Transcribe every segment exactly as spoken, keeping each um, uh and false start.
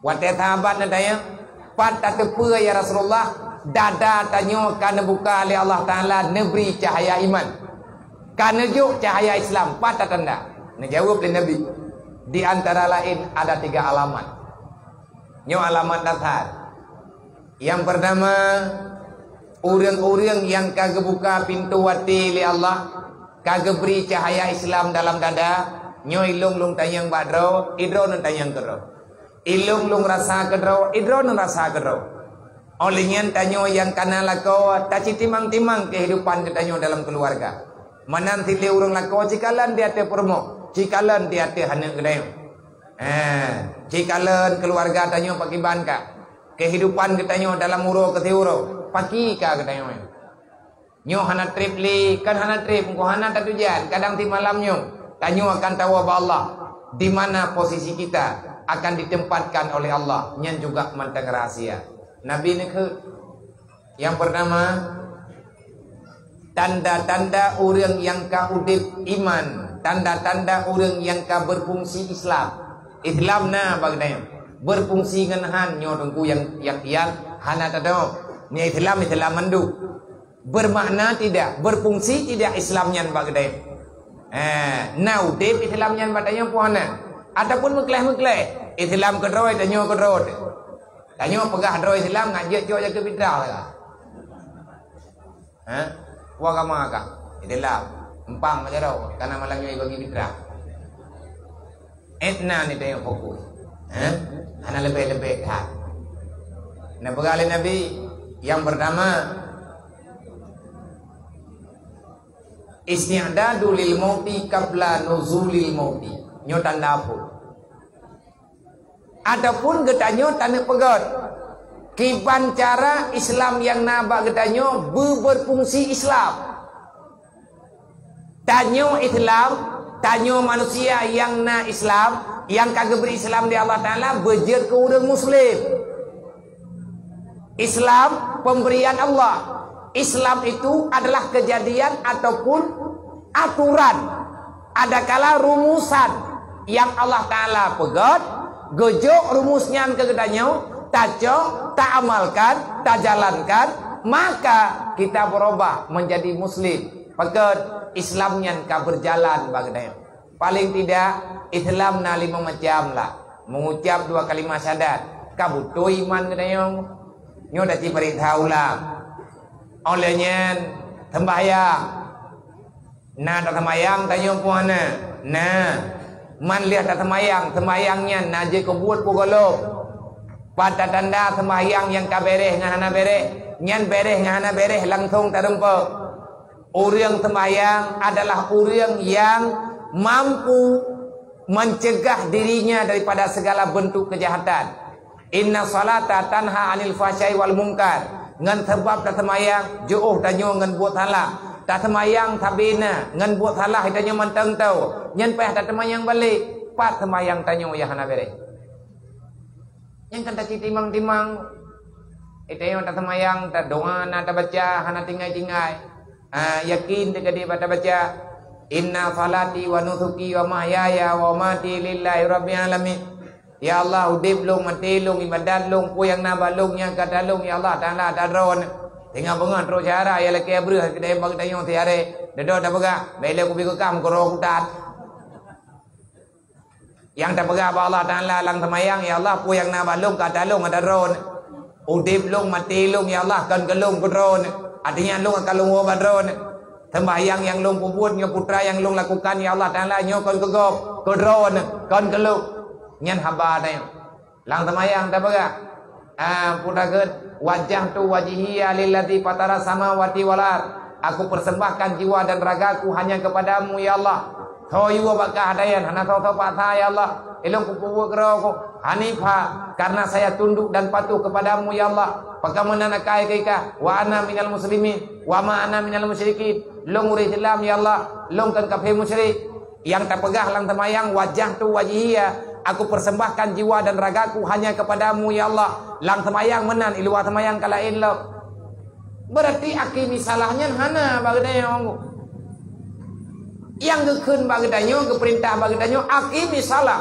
Watée sahabat neutanyong, "Pat tateupeue, ya Rasulullah, dada tanyoe ka neubuka lé Allah Taala, neubri cahya iman, ka neujok cahya Islam, pat tatanda?" Neujaweueb lé Nabi, "Di antara laén ada tiga alamat." Nyoe alamat dasar. Nyang peurtama, ureuëng-ureuëng nyang ka geubuka pintoe até lé Allah, ka geubri cahya Islam dalam dada, nyoe ilong lôn tanyong bak droe, idroe neutanyong keudroe. Ilong lôn rasa keudroe, idroe neurasa keudroe. Óh lheueh nyan tanyoe nyang kana lakoe, tacitimang-timang keuhidupan geutanyoe dalam keuluwarga. Meunan sideh ureuëng lakoe cikalon di ateueh peurumoh, cikalon di ateueh aneuk geutanyoe. Eh, cikalon keuluwarga tanyoe pakiban ka. Keuhidupan geutanyoe dalam uroe keu siuroe, paki ka geutanyoe. Nyoe hana treb lé, kan hana treb, engko hana tatujan, kadang simalam nyoe. Tanyoe akan tawoe bak Allah, di mana posisi kita akan ditempatkan oleh Allah, nyan juga mantong rahasia. Nabi neukheun, nyang peurtama, tanda-tanda ureuëng nyang ka udeb iman, tanda-tanda ureuëng nyang ka beufungsi Islam. Islam na bak geutanyoe, beufungsi ngon han nyoe teungku nyang, nyang, nyang hana tadong. Nyoe Islam, Islam mandum. Bermakna tidak, berfungsi tidak Islam nyan bak geutanyoe? Eh, na udeb Islam nyan bak tanyoe peue hana? Ataupun meukleh-meukleh, Islam keudroe, tanyoe keudroe. Tanyoe peugah droe Islam, ngat jeuet cok jakeue fitrah lah. Ha? Peue agama kah? Islam. Empang ka jaroe, kana malam nyoe bagi fitrah. Etna ni tanyoe fokus. Ha? Hana leubeh-leubeh that. Neupeugah lé Nabi, nyang peurtama, "Isti'dadu lil mauti qabla nuzulil mauti." Nyoe tanda phon. Ataupun geutanyoe taneuk peugét kiban cara Islam nyang na bak geutanyoe beu-, beufungsi Islam. Tanyoe Islam, tanyoe manusia nyang na Islam, nyang ka geubri Islam lé Allah Taala, beujeuet keu ureuëng Muslim. Islam pemberian Allah. Islam itu adalah kejadian ataupun aturan, adakala rumusan nyang Allah Taala peugét, geujok rumus nyan keu geutanyoe, tacok, taamalkan, tajalankan, maka kita berubah menjadi Muslim. Pakon Islam nyan ka beujalan bak geutanyoe. Paléng tidak, Islam na limong macam lah. Mengucap dua kalimah syahadat, ka beutôi iman geutanyoe. Nyoe taci paréksa ulang. Óh lheueh nyan, seumbahyang. Na taseumbahyang tanyoe peue hana? Na. Man lheueh taseumbahyang, seumbahyang nyan na jeuet keu buet peue gohlom? Pat tatanda seumbahyang nyang ka béréh ngon hana béréh? Nyan béréh ngon hana béréh langsong tareumpok. Ureuëng seumbahyang adalah ureuëng nyang mampu mencegah dirinya daripada segala bentuk kejahatan. "Inna salata tanha anil fahsyai wal munkar." Ngon sabab taseumbahyang, jiôh tanyoe ngon buet salah. Taseumbahyang sabé na ngon buet salah tanyoe mantong tao. Nyan payah taseumbahyang balek. Pat seumbahyang tanyoe nyang hana béréh? Nyang kan taci timang-timang. Eh, tanyoe taseumbahyang, tadoa na tabaca, hana tinggai-tinggai. Ah, yakin teugadeh bak tabaca, "Inna salati wa nusuki wa mahyaya wa mamati lillahi rabbil alamin." Ya Allah, udeb lôn, maté lôn, ibadat lôn, peue nyang na bak lôn, nyang ka talôn, ya Allah, Taala ata Droeneuh. Teungoh beungoh trok syedara, ya lakée breueh, keudeh bak tanyoe siaré. Deudok tapeugah, bèk lé kubi keukam, keudroe kutat. Nyang tapeugah bak Allah Taala lam seumayang, "Ya Allah, peue nyang na bak lôn ka ata lôn ata Droeneuh. Udeb lôn, maté lôn, ya Allah, kon keu lôn, keu Droeneuh. Até nyan lôn akan lôn woe bak Droeneuh. Seumbahyang nyang lôn peubuet ngon putra nyang lôn lakukan, ya Allah Taala, nyoe kon keu Gob, keu Droeneuh, kon keu lôn." Nyan haba tanyoe. Lam seumayang tapeugah, ah, peue takheun, "Wajjahtu wajhiya lilladzi fatara samawati wal ard." Aku persembahkan jiwa dan ragaku hanya kepadamu, ya Allah. Soe yue bak kah ata nyan, hana soe-soe paksa, ya Allah. Ilôn kupeubuet keudroe ku, hanifa, karena saya tunduk dan patuh kepadamu, ya Allah. Pakon meunan akai keu kah, wa ana minal muslimin, wa ma ana minal musyrikin. Lôn ureuëng Islam, ya Allah. Lôn kon kafé musyrik. Nyang tapeugah lam seumayang, "Wajjahtu wajhiya, aku persembahkan jiwa dan ragaku hanya kepadamu, ya Allah." Lam seumayang meunan, i luwa seumayang ka laén lom. Berarti aqimis shalah nyan hana bak geutanyoe. Nyang geukheun bak geutanyoe, geupeurintah bak geutanyoe, "Aqimis shalah,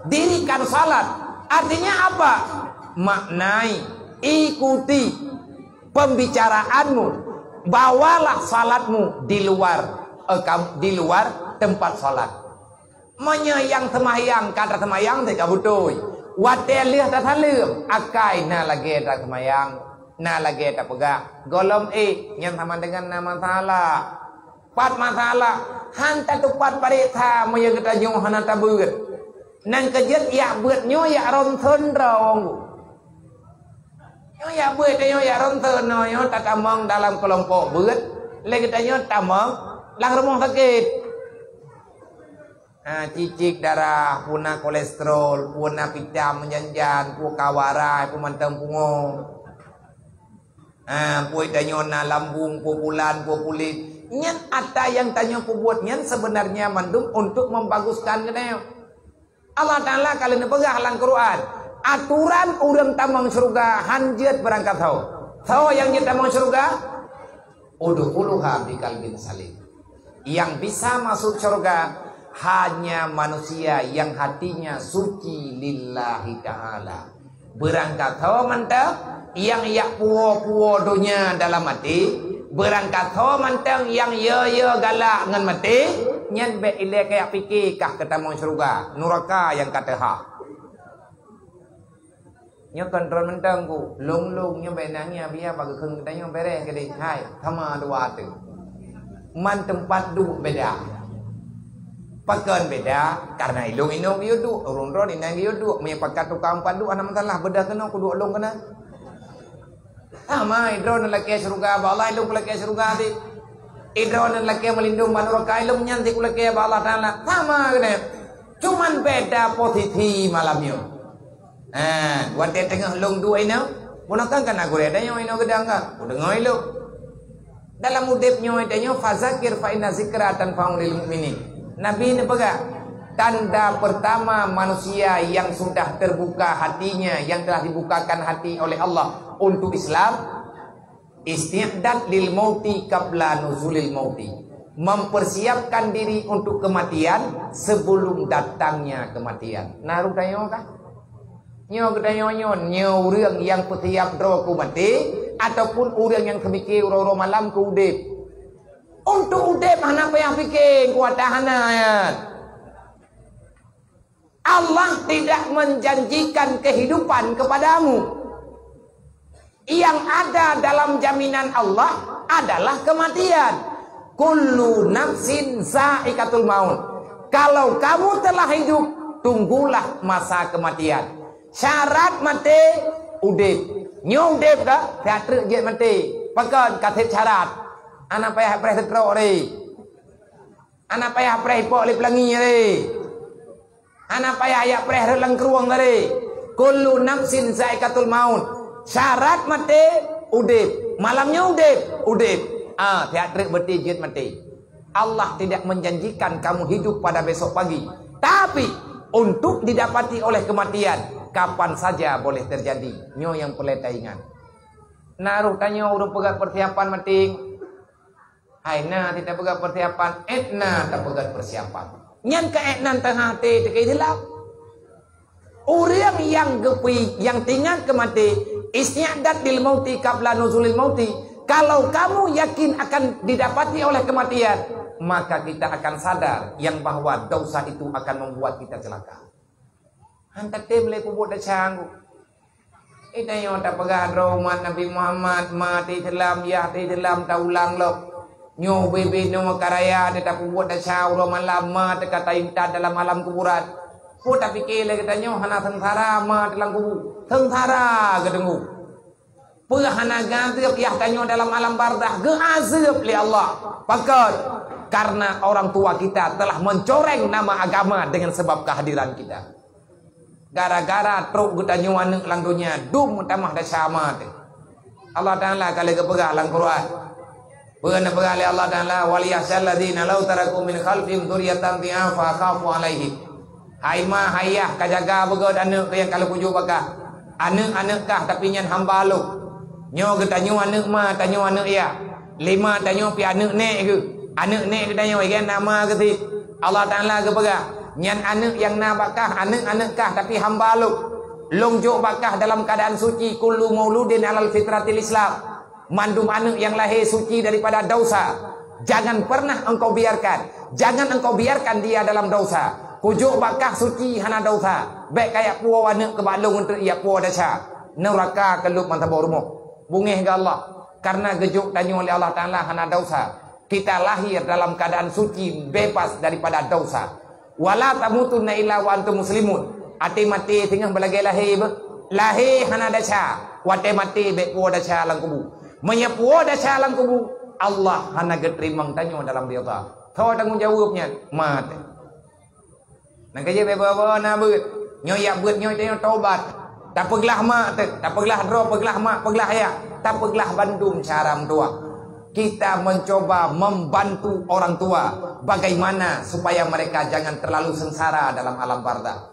dirikan salat." Artinya apa? Maknai, ikuti pembicaraanmu, bawalah salatmu di luar, eh, kam-, di luar tempat salat. Meunyoe nyang seumahyang ka taseumahyang, teuka beutôi. Watée lheueh tasaleuem, akai na lagée taseumahyang, na lagée tapeugah. Gohlom ék, nyan sama dengan na masalah. Pat masalah, han tatupat pareksa meunyoe geutanyoe hana tabeuet. Nyang keujeuet yak beuet nyoe yak ronson droe. Nyoe yak beuet, nyoe yak ronson, nyoe, nyoe tatamong dalam keulompok beuet, lé geutanyoe tamong lam rumoh sakét. Ha, cicik darah, peue na kolesterol, peue na pita meujan-jan, peue ka warai, peue mantong pungo. Ha, peue tanyoe na lambung, peue bulan, peue kulit. Nyan ata nyang tanyoe peubuet nyan sebenarnya mandum untuk membaguskan geutanyoe. Allah Taala ka lheueh neupeugah lam Quran, aturan ureuëng tamong syeuruga han jeuet beurangkat tho. Tho nyang jeuet tamong syeuruga? Udkhuluha biqalbin salim. Yang bisa masuk syurga hanya manusia yang hatinya suci lillahi ta'ala. Beurangkat tho mantong nyang yak puwoe-puwoe donya dalam até, beurangkat tho mantong nyang yo-yo galak ngon maté, nyan bék ilée kayak pike kah keutamong syeuruga, nuraka nyang ka teuhah. Nyoe kontrol mantong ku, lôn-lôn nyoe bék nangis, biar bak geukheun geutanyoe beres keudeh. Hai, sama dua tu. Man teumpat duek beda. Pakon beda? Karena ilôn inong geuyue duek, ureuëng droe inong geuyue duek. Meunyoe pakat tukang empat duek hana masalah, beudôh keunoe kuduek lôn keunoe. Sama, idroe neulakée syeuruga bak Allah, ilôn kulakée syeuruga ti. Idroe neulakée meulindong bak nuraka, ilôn nyan ti kulakée bak Allah Taala. Sama keunoe. Cuman beda posisi malam nyoe. Ha, watée teungoh lôn duek inoe, bunoe kan kana gurée tanyoe inoe geudang ka. Kudeungoe lôn. Dalam udeb nyoe tanyoe, "Fazakir fa inna zikra tanfa'ul mu'minin." Nabi neupeugah, tanda pertama manusia yang sudah terbuka hatinya, yang telah dibukakan hati oleh Allah untuk Islam, isti'dad lil mauti qabla nuzulil mauti. Mempersiapkan diri untuk kematian sebelum datangnya kematian. Naruh tanyoe kah? Nyoe geutanyoe nyoe, nyoe ureuëng nyang peusiap droe keu maté, ataupun ureuëng nyang teumike uroe-uroe malam keu udeb. Untuk udeb hana payah pike, kuat hana, ya. Allah tidak menjanjikan kehidupan kepadamu. Yang ada dalam jaminan Allah adalah kematian. Kullu nafsin zaikatul maut. Kalau kamu telah hidup, tunggulah masa kematian. Syarat maté, udeb. Nyoe udeb ka, ka treuk jeuet maté. Pakon ka seb syarat. Hana payah preh seutrok re. Hana payah preh ipok lé peulangi re. Hana payah yak preh rot lam krueng tadi. Kullu nafsin zaikatul maut. Syarat maté, udeb. Malam nyoe udeb, udeb. Ah, tiak treuk beuti jeuet maté. Allah tidak menjanjikan kamu hidup pada besok pagi. Tapi, untuk didapati oleh kematian, kapan saja boleh terjadi. Nyoe nyang peureulée taingat. Naroh tanyoe ureuëng peugah persiapan maté. Hai na tapeugah persiapan, ék na tapeugah persiapan. Nyan keu ék nan teuhah até teuka Islam. Ureuëng nyang geupeu, nyang teuingat keu maté, isti'dad lil mauti qabla nuzulil mauti. Kalau kamu yakin akan didapati oleh kematian, maka kita akan sadar yang bahwa dosa itu akan membuat kita celaka. Han tatem lé peubuet desya nyoe. Ita nyoe tapeugah droe umat Nabi Muhammad, ma teuselam, yah teuselam, taulang lom. Nyoe ubé-bé nyoe ka raya teuh tapeubuet desya uroe malam, ma teuka taintat dalam alam kuburan. Peue tapike lé geutanyoe hana seungsara ma teuh lam kubu? Seungsara geuteungoh. Peue hana geuazeueb yah tanyoe dalam alam barzakh? Geuazeueb lé Allah. Pakon? Karena orang tua kita telah mencoreng nama agama dengan sebab kehadiran kita. Gara-gara trok geutanyoe aneuëk lam donya, dum meutamah desya ma teuh. Allah Taala ka lheueh geupeugah lam Quran. Peue neupeugah lé Allah Taala, "Wal yakhsyal ladzina law taraku min khalfihim dzurriyyatan dhi'afa khafu 'alaihim." Hai ma, hai yah, ka jaga beugét aneuëk kah nyang ka lheueh kujok bak kah. Aneuëk-aneuëk kah, tapi nyan hamba lôn. Nyoe geutanyoe aneuëk ma, tanyoe aneuëk yah. Lé ma tanyoe pih aneuëk nék geuh. Aneuëk nék geutanyoe, igan na ma geuh sit. Allah Taala geupeugah, nyan aneuëk nyang na bak kah, aneuëk-aneuëk kah, tapi hamba lôn. Lôn jok bak kah dalam keadaan suci, kullu mauludin alal fitratil Islam. Mandum aneuk nyang lahé suci daripada dosa. Jangan pernah engkau biarkan, jangan engkau biarkan dia dalam dosa. Kujok bak kah suci hana dosa. Bèk kajak puwoe aneuk keu bak lôn untuk jak puwoe desya. Nuraka keu lôn mantong rumoh. Beungéh keu Allah. Karena geujok tanyoe lé Allah Taala hana dosa. Kita lahir dalam keadaan suci, bebas daripada dosa. Wala tamutunna illa wa antum muslimun. Até maté singoh beulagèe lahé beuh. Lahé hana desya. Watèe maté bèk puwoe desya lam kubu. Meunyoe puwoe desya lam kubu, Allah hana geuteurimong tanyoe dalam ridha. Soe tanggong jaweueb nyan? Maté. Nyan keuh jeuet bèk bawa-bawa na beuet. Nyoe jak beuet nyoe tanyoe tobat. Tapeuglah mak teuh, tapeuglah droe, peuglah mak, peuglah ayah, tapeuglah bandum cara meutuah. Kita mencoba membantu orang tua bagaimana supaya mereka jangan terlalu sengsara dalam alam barzakh.